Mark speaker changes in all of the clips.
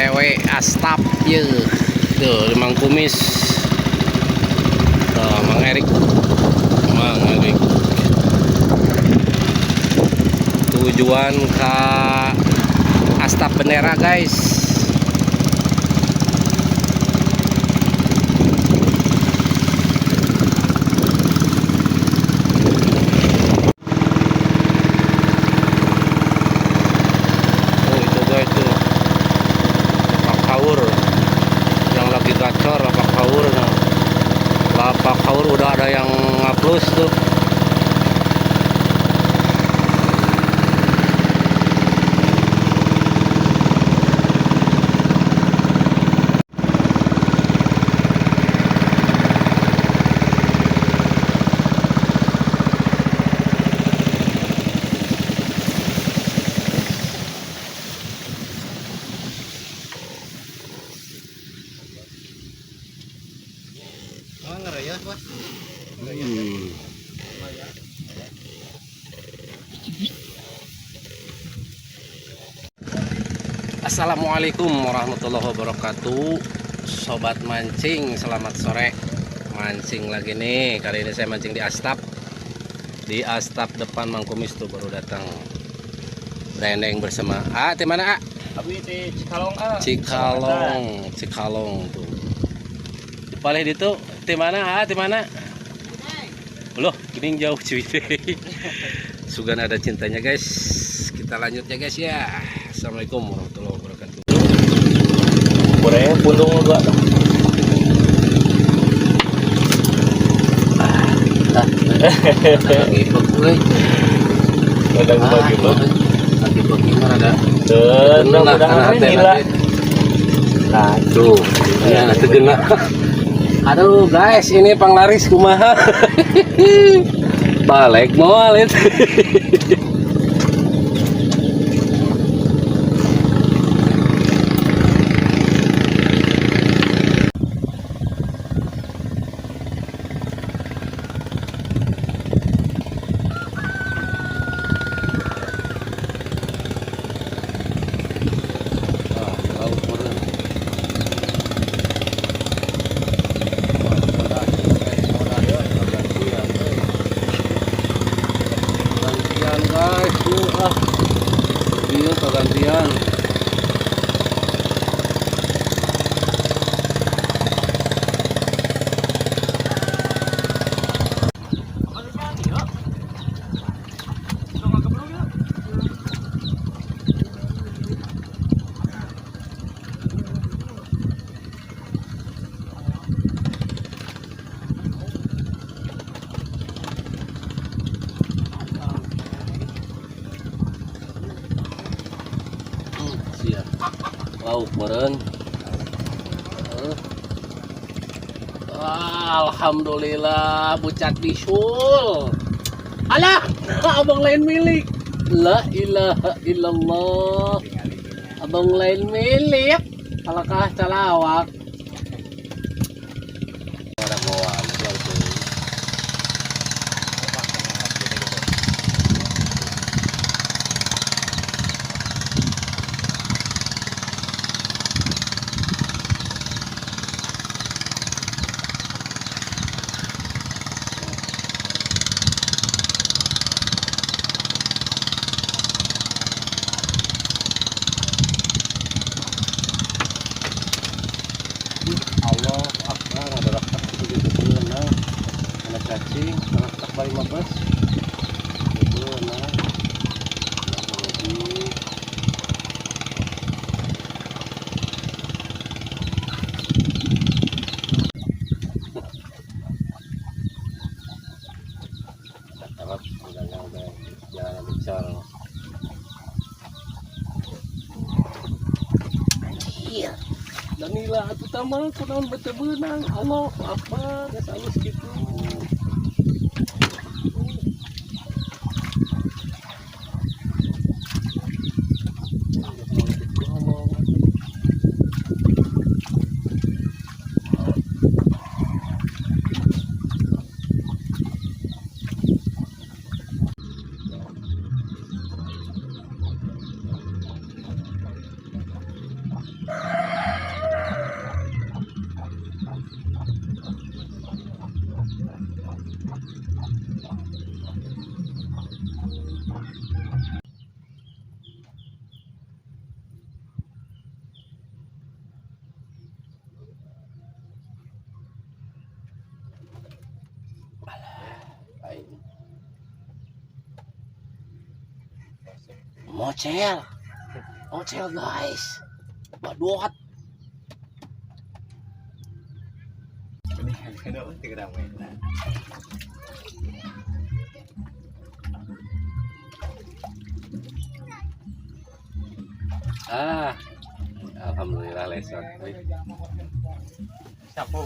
Speaker 1: OTW Astap ye. Tuh, Mang Kumis. Tuh, Mang Erik. Mang Erik. Tujuan ke Astap Bendera, guys. Oh, itu guys tuh. Lapak haur. Yang lagi gacor lapak haur. Nah. Lapak haur udah ada yang ngaplos tuh. Assalamualaikum warahmatullahi wabarakatuh. Sobat mancing, selamat sore. Mancing lagi nih. Kali ini saya mancing di Astap. Di Astap depan Mang Kumis tuh baru datang. Brandeng bersama A, di mana A?
Speaker 2: Abi di Cikalong A.
Speaker 1: Cikalong, Cikalong tuh. Di paling itu di mana A? Di mana? Loh, gini jauh cuy. Sugan ada cintanya guys. Kita lanjut ya guys ya. Assalamualaikum warahmatullahi wabarakatuh.
Speaker 2: Boleh pundung gua.
Speaker 1: Lagi pegulai.
Speaker 2: Ada bagi
Speaker 1: Lagi pegi mana ada?
Speaker 2: Tuh, gila.
Speaker 1: Nah, tuh. Ya, nah, tegena. Aduh guys, ini panglaris kumaha. Balik moal itu. Gantian guys, tuh ah. Iya gantian. Siap. Lauk meureun. Alhamdulillah bucat bisul. Alah, abang lain milik. La ilaha illallah. Abang lain milik. Alakah calawak. Allah akbar, ada retak itu gitu nah. Ada cacing, retak bari mabes. Gitu nah. Harap jangan bicara. Iya. Danila atuh tama kunaon bete beunang. Allahu akbar, geus alus kitu. Mocel. Mocel guys. Badot. Ah, alhamdulillah lesot.
Speaker 2: Sapu.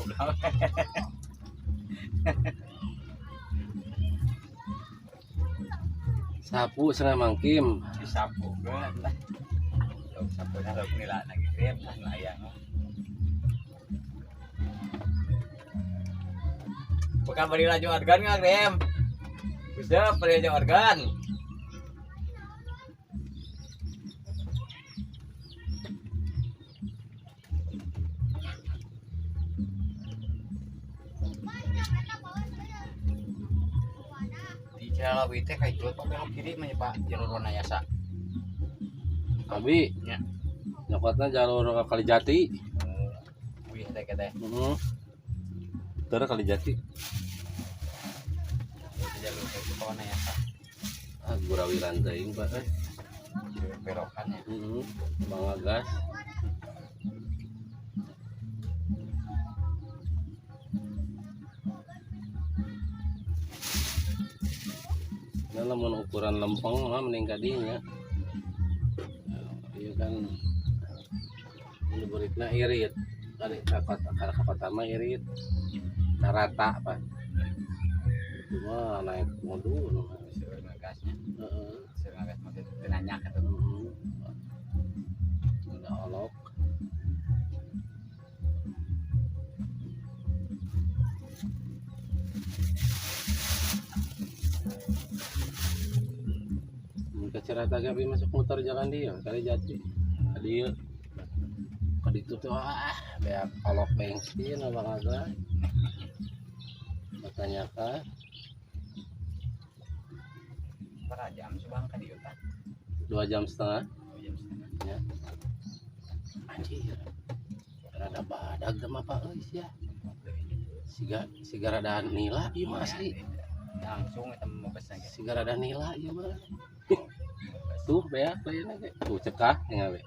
Speaker 1: Sapu senang mangkim.
Speaker 2: Sapu. Sapu na nila nag-grip layang. Bukan beri laju organ nggak Grem? Bisa beri laju organ. Di Cilawi teh kayak gitu, tapi belok kiri mah Pak jalur Wanayasa.
Speaker 1: Abi,
Speaker 2: ya.
Speaker 1: Nyokotna jalur Kalijati.
Speaker 2: Wih teh teh.
Speaker 1: Heeh. Terus Kalijati.
Speaker 2: Jalur ke Wanayasa.
Speaker 1: Ah, gurawiran teuing Pak eh.
Speaker 2: Belokan ya.
Speaker 1: Heeh. Bang gas. Nah, lamun ukuran lempeng mah mending ka dinya. Iya kan ini buritna irit. Kali ka kota mah irit. Nah, rata Pak. Itu mah naik modul.
Speaker 2: Seueur gasnya.
Speaker 1: Heeh.
Speaker 2: Seueur gas mah teu nanyak atuh.
Speaker 1: Udah olok. Ke Cirata gabi masuk motor jalan dia kali jati kadieu kaditu tuh ah beak olok bensin abang aga bertanya ka
Speaker 2: berapa jam sih bang kadieu tah?
Speaker 1: 2,5 jam.
Speaker 2: 2,5 jam
Speaker 1: ya. Anjir rada badag sama pak euy sia siga rada nila ieu mah asli
Speaker 2: langsung eta mah pesan
Speaker 1: siga rada nila ieu mah. Tuh beak lainna ge. Tuh cekah tinggal we.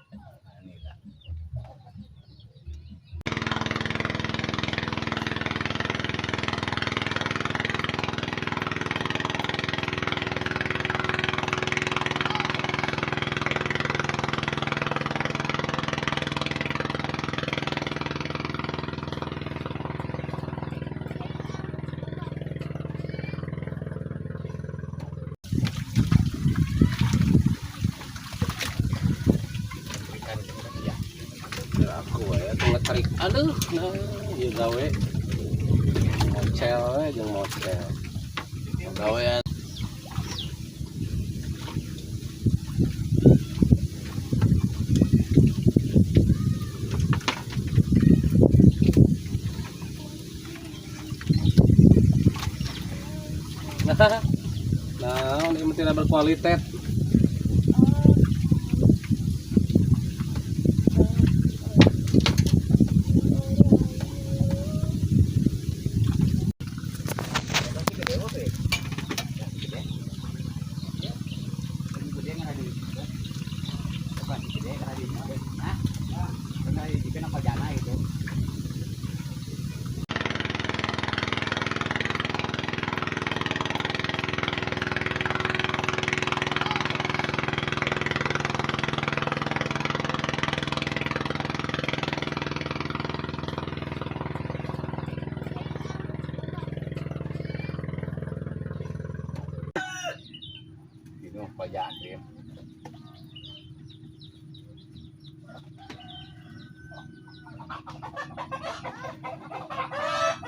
Speaker 1: Aku ya tong tarik aduh nah ieu gawe mocel we jeung mocel gawe ya. Nah, ini tidak berkualitas.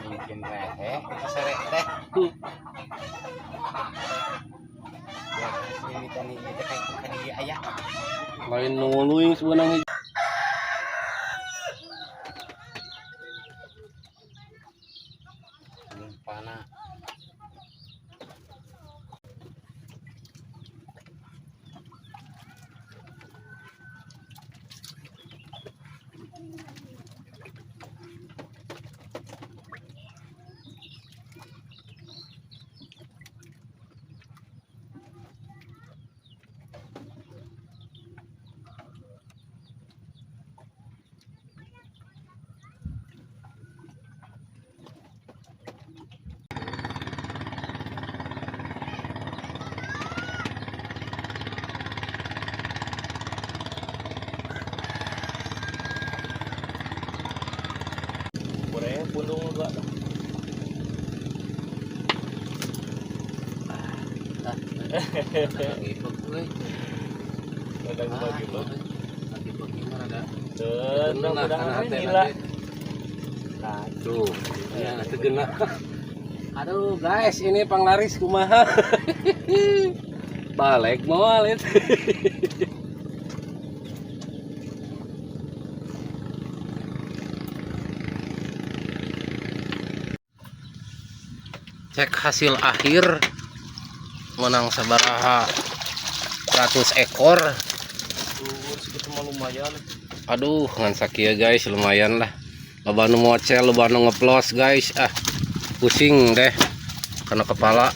Speaker 2: Mungkin rehe, itu serek teh. Ya, selilitan ini teh kayak di aya.
Speaker 1: Lain nunguluing sebenarnya.
Speaker 2: Pana.
Speaker 1: Tah. Lagi euy.
Speaker 3: Ada bagi lo.
Speaker 1: Lagi pagi mah rada.
Speaker 3: Tuh, mudah-mudahan gila. Nah,
Speaker 1: Tuh, ya teu geunah. Aduh guys, ini panglaris kumaha. Balik moal itu. Cek hasil akhir, menang sabaraha ratus ekor.
Speaker 3: Tuh, segitu mah lumayan.
Speaker 1: Aduh, ngan sakieu guys, lumayan lah. Loba nu mocel, loba nu ngeplos guys. Ah, pusing deh kena kepala.